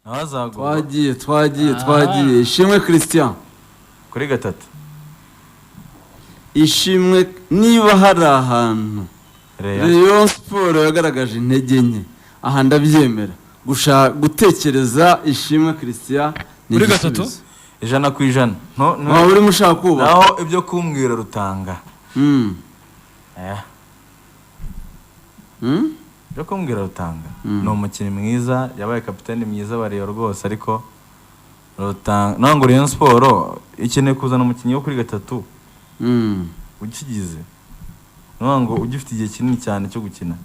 Nawe azagurwa. Twagiye, twagiye, twagiye. Ishimwe Christian. Kuri gatatu. Ishimwe, niba hari ahantu Rayon. Rayon Sport yagaragaje intege nke, aha ndabyemera. Gutekereza Ishimwe Christian ni Kuri gatatu? igisubizo. 100%. No, no. Waba urimo ushaka kubaka. Naho ibyo kumbwira Rutanga. Eh. Ibyo kumbwira Rutanga. Ni umukinnyi mwiza, yabaye kapiteni mwiza wa Rayon rwose, ariko Rutanga, ntabwo Rayon Sport ikeneye kuzana umukinnyi wo kuri gatatu ukigize. Ni ngo ugifite igihe kinini cyane cyo gukina.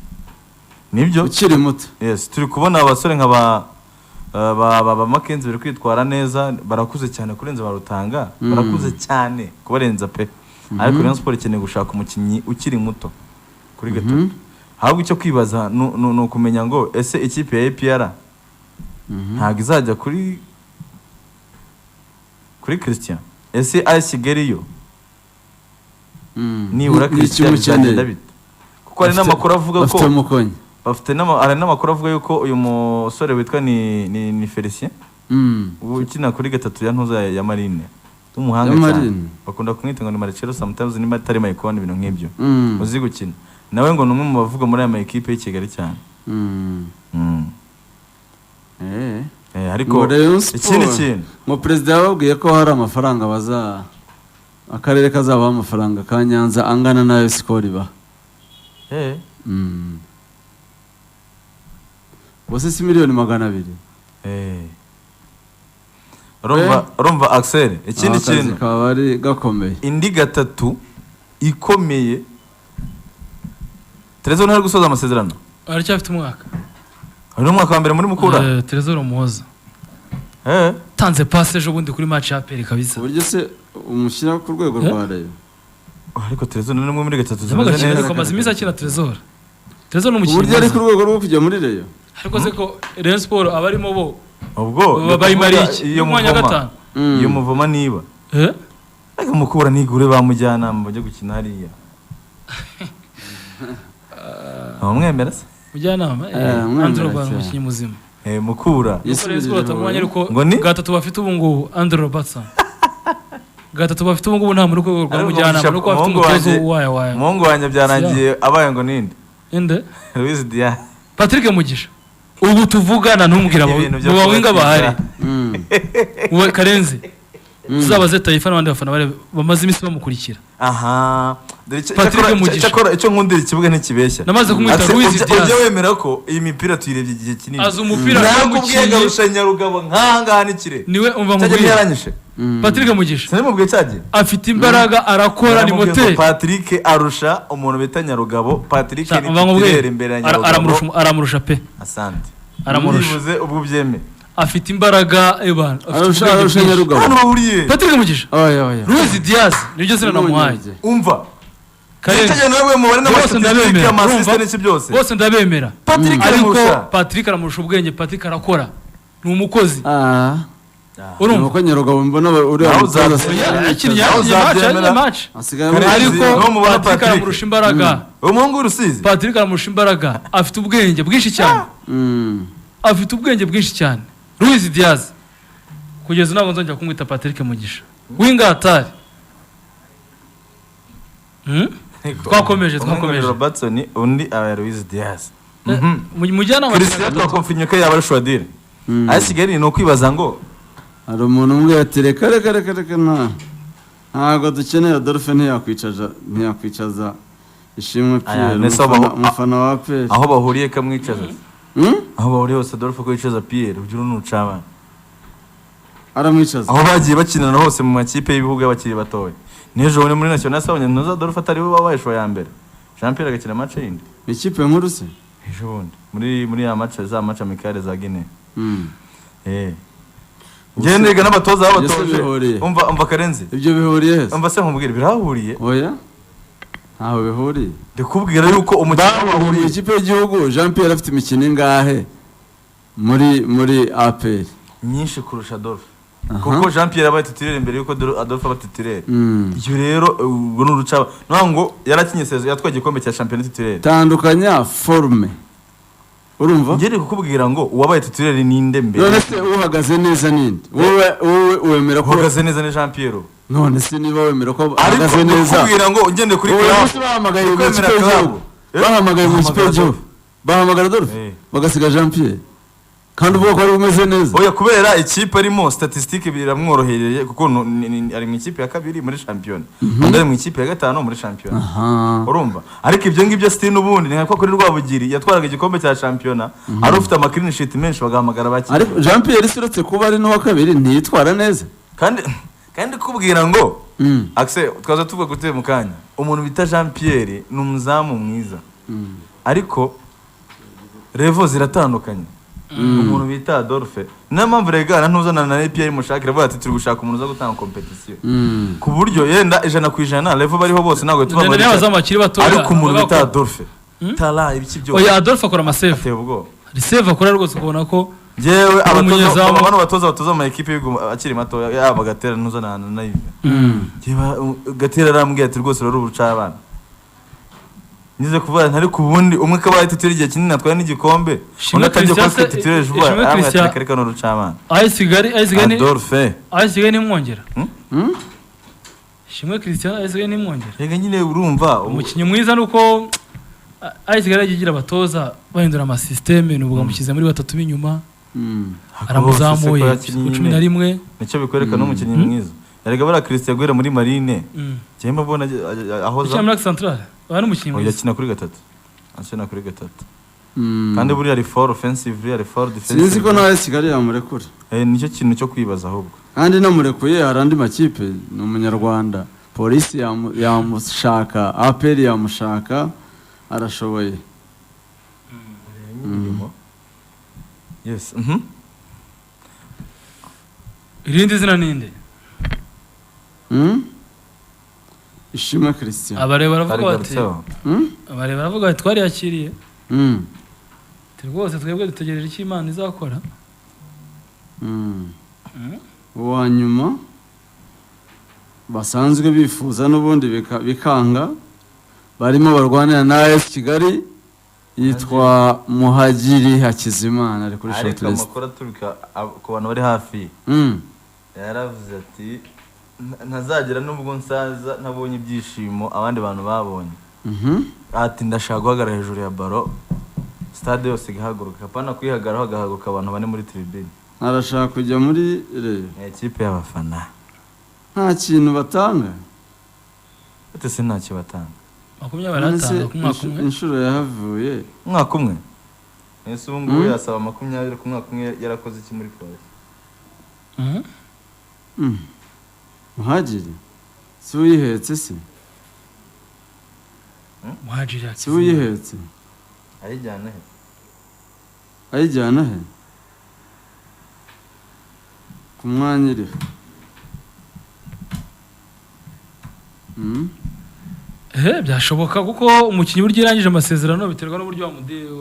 Nibyo? Ukiri muto. Yes, turi kubona abasore nka ba Mackenzie bari kwitwara neza, barakuze cyane kurenza ba Rutanga, barakuze cyane kubarenza pe. Ariko Rayon Sport ikeneye gushaka umukinnyi ukiri muto kuri gatatu. Ahubwo icyo kwibaza ni ukumenya ngo ese ikipe ya APR ntabwo izajya kuri Christian? Ese AS Kigali yo nibura Ni Christian iki umukeneye? bizagenda bite? Kuko hari n'amakuru avuga ko Bafite Mukonyi. Bafite hari n'amakuru avuga yuko uyu musore witwa ni Felicien ukina kuri gatatu ya ntuza ya Marine, w'umuhanga Ya cyane, Marine. bakunda kumwita ngo ni Marcelo sometimes, niba atari Maicon, ibintu nk'ibyo, uzi gukina, nawe ngo ni umwe mu bavuga muri aya ma ekipe y'i Kigali cyane. Eh, ariko Ngo Rayon Sport, ikindi kintu, ngo perezida yababwiye ko hari amafaranga baza, akarere kazabaha amafaranga ka Nyanza angana n'ayo Skol ibaha. Bose si miliyoni 200. Urumva Axel, ikindi Akazi kintu, kaba ari gakomeye. Indi gatatu ikomeye, Trezor ntari gusoza amasezerano. Aracyafite umwaka. Uyu ni umwaka wa mbere muri Mukura. Eh, Trezor Muhoza tanze passe ejo bundi kuri match ya APR kabisa. Uburyo se umushyira ku rwego Eh? rwa Rayon? Ariko Trezor ni umwe muri gatatu Yabaga zimeze akina, neza. ariko amaze iminsi akina Trezor. Trezor ni umukinnyi Uburyo ari mwiza. ku rwego rwo kujya muri Rayon? Ariko se ko Rayon Sport abarimo bo Ubwo ni bayimariye ukuvuga iki? iyo Umwanya wa muvoma gatanu. iyo muvoma niba Eh? ariko Mukura nigure ba mujyanama bajya gukina hariya, ntamwemera se? Mujyanama, Eh, mwemera Andrew Robertson cyane. umukinnyi muzima. Eh, Mukura. Nuko Rayon Sport batamubonye, ariko Ngo ni? gatatu bafite ubu ngubu, Andrew Robertson. Gatatu bafite ubu ngubu nta muri rwego rwa Ariko mujyanama, nuko bafite umuhungu umutoza wanjye- waya waya. Umuhungu wanjye byarangiye abaye ngo ninde? Inde? Luis Diaz. Patrick Mugisha. Ubu tuvugana ntumbwira abo Ibintu byo mu bawinga kubatwiza. bahari. Wowe Karenzi, uzabaze Taifa n'abandi bafana bari bamaze iminsi bamukurikira. Aha dore Patrick Mugisha. Cyakora icyo nkundira, ikibuga ntikibeshya. Namaze kumwita Axel, Luis ujya Diaz. wemera ko iyi mipira tuyirebye igihe kinini. Azi umupira Nakubwiye n'umukinnyi. ngarusha Nyarugabo nkahangaha n'ikire Niwe umva cyajya nkubwire. ntiyaranyishe. Patrick Mugisha Sinamubwiye cyagiye. afite imbaraga, arakora, ni Naramubwiye ngo moteri. Patrick arusha umuntu bita Nyarugabo. Patrick ni Umva nkubwire. titulaire imbere ya Nyarugabo. Aramurusha pe. Asante. Aramurusha. Byibuze ubwo ubyemeye. Afite imbaraga ebana, afite Arusha ubwenge arusha bwinshi. Nyarugabo. Hano bahuriye. Patrick Mugisha, Oya, oya. Luis Diaz niryo zina namuhaye. Umva. Karenzi. Nicyo nawe mubare Bose n'amastatistike, ndabemera, amasisite urumva? n'iki byose. Bose ndabemera. Patrick Ariko aramurusha. Patrick aramurusha ubwenge. Patrick arakora, ni umukozi. Ah. Urumva? Nuko Nyarugabo mbona uriya Nawe mutoza uzabyemera. Yakinnye Nawe yakinnye match, uzabyemera. yakinnye match. asigaye Karenzi, Ariko niwo mubona Patrick Patrick. aramurusha imbaraga. Umuhungu w'Urusizi. Patrick aramurusha imbaraga, afite ubwenge bwinshi cyane. Afite ubwenge bwinshi cyane Luis Diaz. Kugeza ntabwo nzongera kumwita Patrick Mugisha w'ingatari. Twakomeje, Umwe ngo ni twakomeje. Robertson, undi aba Luis Diaz. Mujyanama. Christian twakonfirmye ko yaba ari Shwadire. Aho Kigali ni ukwibaza ngo Hari umuntu umbwira ati: "Reka, reka, reka, reka, ntabwo dukeneye Adolphe, ntiyakwicaza Ishimwe Aya, Pierre." nese Umufana wa APR. Aho bahuriye kamwicaza, aho bahuriye hose Adolphe ko yicaza Pierre, ugira unucabana. Aramwicaza. Aho bagiye bakinana hose mu makipe y'ibihugu y'abakiri batoya, n'ejo bundi muri National sabonye ntuza Adolphe atari we wabaye choix ya mbere, Jean Pierre agakina match yindi. Ikipe nkuru se? Ejo bundi muri ya match, za match amicale za Guinea. Eh, njyewe niga n'abatoza Ibyo se babatoje. bihuriye? Umva Karenzi. Ibyo bihuriye he se? Umva se nkubwire, birahuriye. Oya, ntaho bihuriye. Ndikubwira yuko umukino Mu bahuriye. ikipe y'igihugu, Jean Pierre afite imikino ingahe muri APR? Nyinshi kurusha Adolphe, kuko Jean Pierre abaye titulaire mbere yuko Adolphe aba titulaire. Iyo rero ubwo ni urucaba ntabwo ngo yarakinye saison yatwaye igikombe cya shampiyona titulaire. Tandukanya forme. Urumva? Ngere kukubwira ngo uwabaye titulaire ninde mbere? None se uhagaze neza ninde? Wowe wemera ko Uhagaze neza ni Jean Pierre. None se niba wemera ko Ariko ahagaze neza, kukubwira ngo ngendeye kuri uyu club, munsi bahamagaye mu kwemera ikipe y'igihugu, club. Eh? bahamagaye mu ikipe Bahamagara y'igihugu, Adolphe. bahamagara Adolphe, Eh. bagasiga Jean Pierre, kandi uvuga ko ari umeze neza. Oya, kubera ikipe arimo, statistique biramworohereye, kuko ari mu ikipe ya kabiri muri shampiyona, undi ari mu ikipe ya gatanu muri shampiyona. Urumva, ariko ibyo ngibyo still n'ubundi ni nka ko kuri Rwabugiri yatwaraga igikombe cya shampiyona ari ufite ama clean sheet menshi, bagahamagara bakiri. Ariko Jean Pierre se, uretse kuba ari n'uwa kabiri, ntiyitwara neza? Kandi kubwira ngo Axel, twaza tuvuga gute mu kanya, umuntu bita Jean Pierre ni umuzamu mwiza, ariko level ziratandukanye. Umuntu bita Adolphe, niyo mpamvu regana ntuzana na Pierre Mushakira avuga ati turi gushaka umuntu uza gutanga competition, ku buryo yenda 100% level bariho bose ntabwo tuba Ndende n'abazamu bakiri batoya. Ariko umuntu bavuga bita ko- Adolphe, tala, ibiki byose, Oya, Adolphe akora ama save. ateye ubwoba. Save akora rwose ukabona ko Njyewe abatoza, umunyezamu. bano batoza batoza ama ekipe y'ibihugu akiri mato, yaba Gatera ntuzana na Yves. Njyewe Gatera arambwiye ati rwose rero ubuca abana nize kuvuga nti ariko ubundi umwe akaba titulaire igihe kinini atwaye n'igikombe, Ishimwe undi atangiye kuba Christian titulaire vuba, Ishimwe arambwira ati Christian- reka reka n'uruca abana. AS Kigali Adolphe. AS Kigali nimwongera. Hmm? Ishimwe Christian, AS Kigali nimwongera. Reka nyine urumva Umukinnyi mwiza ni uko AS Kigali yagiye igira abatoza bahindura ama système, nubu bamushyize muri batatu b'inyuma, aramuzamuye Bose se ko ku yakinnye cumi na nyine. rimwe. Nicyo bikwereka n'umukinnyi mwiza. Erega buriya Christian guhera muri Marine, njyewe mbona ahoza Akina muri Axe Central, aba ni umukinnyi Oya, mwiza. akina kuri gatatu, akina kuri gatatu, kandi buriya ari fort offensive, ari fort defensive. Sinzi ko nawe Kigali yamurekura. Eh, nicyo kintu cyo kwibaza ahubwo. Kandi namurekuye, hari andi makipe. Ni umunyarwanda, Polisi yamushaka, APR yamushaka, arashoboye. Yes. Irindi zina ninde? Hmm? Ishimwe Christian. Abareba baravuga bati Arigarutseho. Hmm? Abareba baravuga bati twariyakiriye. Ati rwose twebwe dutegereje icyo Imana izakora. Uwa nyuma basanzwe bifuza n'ubundi bikanga, barimo barwanira na AS Kigali, yitwa Muhagiri Hakizimana, ari kuri Ariko shortlist. amakuru aturuka ku bantu bari hafi, yaravuze ati "Ntazagira nubwo nsaza ntabonye ibyishimo abandi bantu babonye." Ati ndashaka guhagarara hejuru ya ballon, stade yose igahaguruka, apana kuyihagararaho hagahaguruka abantu bane muri tribune. Arashaka kujya muri Rayon. Ni ikipe y'abafana. Nta kintu batanga. Ate se ntacyo batanga? 20 None se baratanga ku mwaka umwe. Inshuro yahavuye. Umwaka umwe ese ubu ngubu yasaba 20 ku mwaka umwe, yarakoze iki muri Polisi? Muhagiri si uyihetse se? Muhadjiri Si Hakizimana. uyihetse? Ayijyana he? Ayijyana he ku mwanya iriho? Eh, byashoboka kuko umukinnyi burya irangije amasezerano biterwa n'uburyo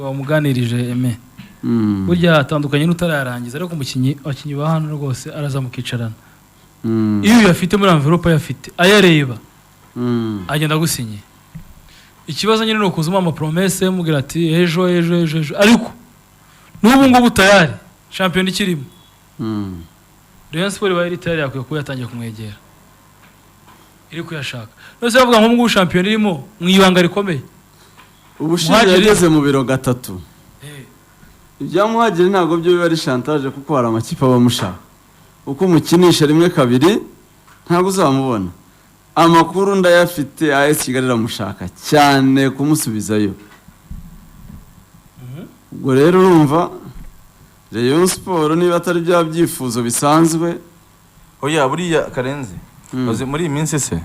wamuganirije eme. Burya atandukanye n'utarayarangiza, ariko umukinnyi, abakinnyi ba hano rwose araza mukicarana. Iyo uyafite muri envelope, ayafite ayareba, agenda agusinye. Ikibazo nyine ni ukuza umuha ama promesse, mubwira ati ejo ejo ejo ejo, ariko n'ubu ngubu tayari shampiyona ikirimo. Rayon Sport ibaye iri tayari, yakwiye kuba yatangiye kumwegera, iri kuyashaka. None se bavuga nk'ubu ngubu shampiyona irimo mu ibanga rikomeye. Ubushize Muhadjiri- yageze mu biro gatatu. Ibya Muhagiri ntabwo byo biba ari chantage, kuko hari amakipe aba amushaka. Uko umukinisha rimwe kabiri ntabwo uzamubona. Amakuru ndayafite, AS Kigali iramushaka cyane kumusubizayo. Ubwo rero urumva Rayon Sport niba atari bya byifuzo bisanzwe. Oya, buriya Karenzi, uzi muri iyi minsi se,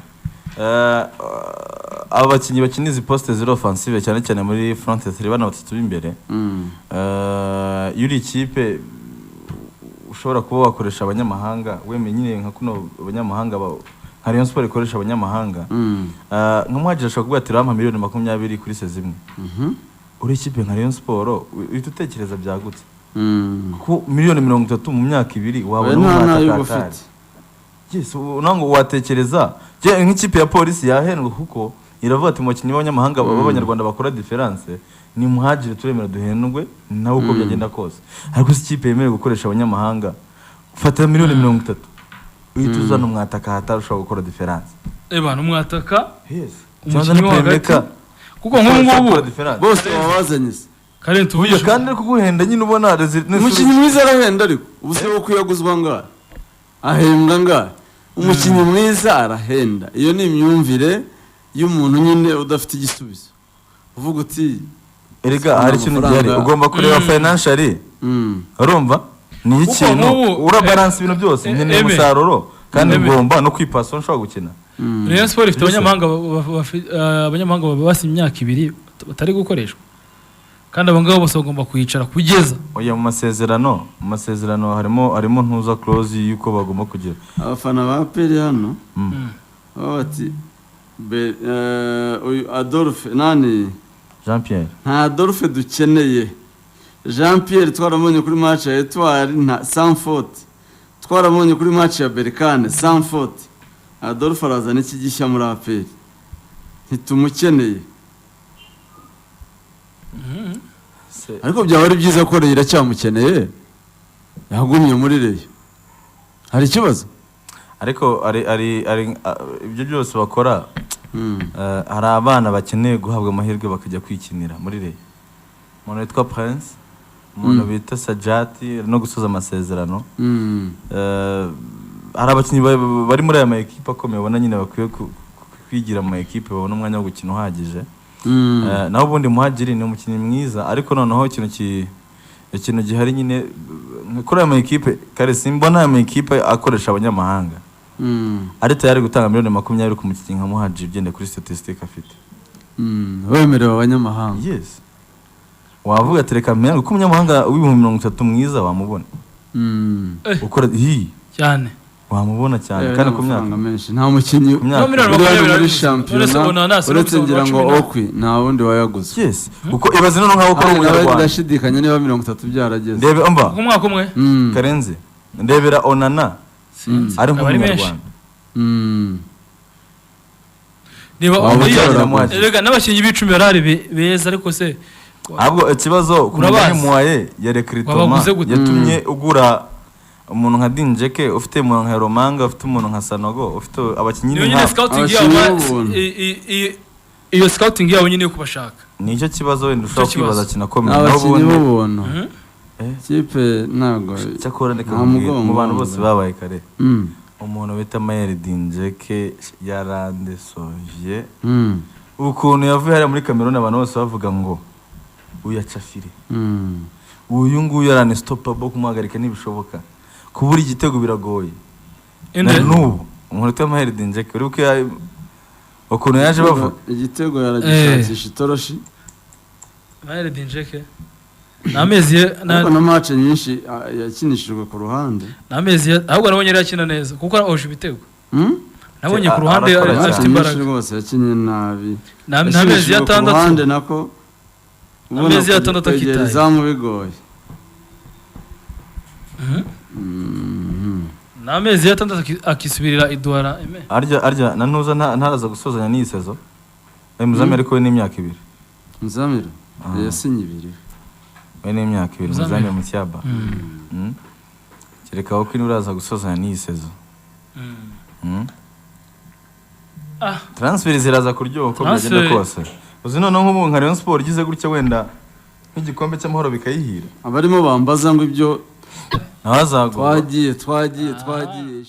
aba bakinnyi bakina izi poste ziri offensive, cyane cyane muri front three, bana batatu b'imbere, iyo uri ikipe ushobora kuba wakoresha abanyamahanga, wemeye nyine nka kuno abanyamahanga nka Rayon Sport ikoresha abanyamahanga, nka Muhadjiri ashobora kuvuga ati rampa miliyoni 20 kuri saison imwe. Uri ikipe nka Rayon Sport uhita utekereza byagutse, kuko miliyoni 30 mu myaka 2 Oya, wabona nta nayo uba umwataka. ufite. Yes, ubu nango watekereza. Njye nk'ikipe ya Polisi yahendwa kuko Iravuga ati mu bakinnyi b'abanyamahanga b'abanyarwanda bakora différence ni Muhajiri, turemera duhendwe nawe uko byagenda kose. Ariko si ikipe yemerewe gukoresha abanyamahanga, fata miliyoni 30 uhita uzana umwataka hatari ushobora gukora différence. Eba umwataka, Yes. umukinnyi wo hagati, kuko nk'ubu ngubu Bose baba bazanye se. Kare tuvugishe. Kandi ari kuguhenda nyine, ubona Umukinnyi mwiza arahenda, ariko ubu se wo kuyaguzwa angahe, ahembwa angahe? Umukinnyi mwiza arahenda. Iyo ni imyumvire y'umuntu nyine udafite igisubizo, uvuga uti Erega hari ikintu amafaranga. gihari ugomba kureba financially. Urumva ni Kuko ikintu urabalansa ibintu byose, nkeneye Eme. umusaruro kandi Eme. ngomba no kwipasa nshobora gukina. Rayon Sport ifite Mbese? abanyamahanga abanyamahanga baba basinye imyaka 2 batari gukoreshwa, kandi abo ngabo bose bagomba kuyicara kugeza Oya, mu masezerano harimo ntuza clause y'uko bagomba kugira. Abafana ba APR hano baba bati uyu Adolphe nani? Jean Pierre. Nta Adolphe dukeneye. Jean Pierre twaramubonye kuri match ya Etoile, nta sans faute. Twaramubonye kuri match ya Berkane, sans faute. Adolphe arazana iki gishya muri APR? Ntitumukeneye. Ariko byaba ari byiza ko Rayon iracyamukeneye, yagumye muri Rayon, hari ikibazo? Ariko ari ibyo byose bakora, hari abana bakeneye guhabwa amahirwe bakajya kwikinira muri Rayon. Umuntu witwa Prince, umuntu bita Sajati ari no gusoza amasezerano. Hari abakinnyi bari muri aya ma ekipe akomeye ubona nyine bakwiye kwigira mu ma ekipe, babona umwanya wo gukina uhagije. Naho ubundi Muhajiri ni umukinnyi mwiza, ariko noneho ikintu gihari nyine kuri aya ma ekipe kare, simbona aya ma ekipe akoresha abanyamahanga ari tayari gutanga miliyoni 20 ku mukinnyi nka Muhajiri ugendeye kuri statistique afite. Wemerewe abanyamahanga. Yes, wavuga ati reka mpere kuko umunyamahanga w'30,000 mwiza wamubona. Ukora hi Cyane. Wamubona cyane. Eh, Kandi ku myaka n'amafaranga menshi, nta mukinnyi ku myaka No, miliyoni uri hano 20 muri uretse shampiyona Onana, si uretse uretse ngira ngo cumi na- Okwi, nta wundi wayaguze. Yes, kuko ibaze noneho nkaho ukora Kandi nawe umunyarwanda. ndashidikanya niba 30 byarageze. Ndebe umva. Ku mwaka umwe. Karenzi, ndebera Onana Sinzi. ari Aba ari menshi. nk'umunyarwanda. Reba Waba uriya- ubyara Muhajiri. Erega n'abakinnyi b'icumi barahari beza, ariko se Ahubwo ikibazo kumenya Urabazi. moyen ya recrutement Wabaguze gute? yatumye ugura umuntu nka Dinjeke, ufite umuntu nka Romanga, ufite umuntu nka Sanogo, ufite abakinnyi Niyo nyine nka scouting Abakinnyi yabo b'ubuntu. iyo scouting yabo nyine yo kubashaka. Nicyo kibazo wenda ushobora Nicyo kibazo. kwibaza kinakomeye. Naho Abakinnyi ubundi b'ubuntu. Eh? Kipe ntabwo Cyakora reka nta nkubwire, mugongo mu bantu bose babaye kare, umuntu bita Mayeri Dinjeke yarandesovye. Ukuntu yavuye hariya muri Cameroon, abantu bose bavuga ngo uyu acafire, uyu nguyu yari unstoppable, kumuhagarika ntibishoboka, kubura igitego biragoye. Inde? Na n'ubu umuntu witwa Mayeri Dinjeke uri buke ukuntu yaje bavuga. Igitego yaragishakisha itoroshi. Mahere Dinjeke ni amezi Ariko na match nyinshi yakinishijwe ku ruhande. Ni amezi ahubwo nabonye yari akina neza kuko ahuje ibitego. Nabonye ku ruhande Arakora afite cyane. Match nyinshi imbaraga. rwose yakinnye nabi. Ni amezi Yakinishijwe ku 6. ruhande nako ubona Amezi 6 kwegera akitaye. izamu bigoye. Ni amezi 6 akisubirira i Douala eme. Arya na ntuza ntaraza gusozanya n'iyi saison ayo muzamu, ariko we n'imyaka 2. Muzamiru yasinye 2. We n'imyaka 2. Muzamiru. Muzamu Mutyaba. Kereka wowe ko uraza gusozanya n'iyi saison. Ah. Transfer ziraza kuryoha uko byagenda kose. Uzi noneho nk'ubu nka Rayon Sport igize gutya wenda nk'igikombe cy'amahoro bikayihira. Abarimo bambaza ngo ibyo Nawe azagwa. twagiye twagiye twagiye.